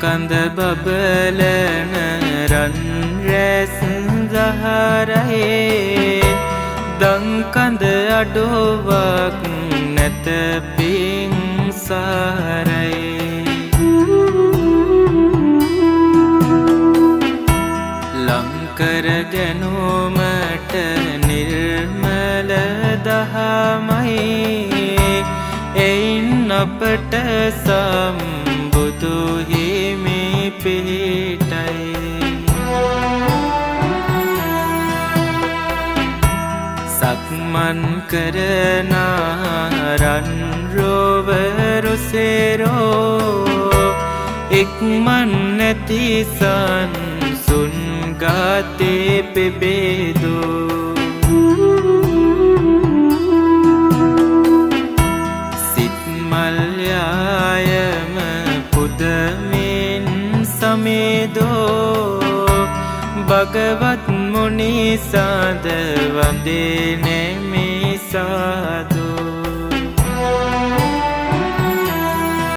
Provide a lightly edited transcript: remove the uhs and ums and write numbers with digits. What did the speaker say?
කඳ බබලන රන් රැස් දහරයි, දං කඳ අඩුවක් නැත පිං සාරයි. ලංකර ගැනුමට නිර්මල දහමයි, එයින් අපට සම්බුදු හිමි පිහිටයි. සක්මන් කරන රන් රෝවරු සේරෝ, ඉක්මන් නැති සන්සුන් ගාතේ පෙබේදෝ. සිත් මල් යායම පුදමින් සමේදෝ, භගවත් මුනි සාද වඳිනෙමි සාදරේ.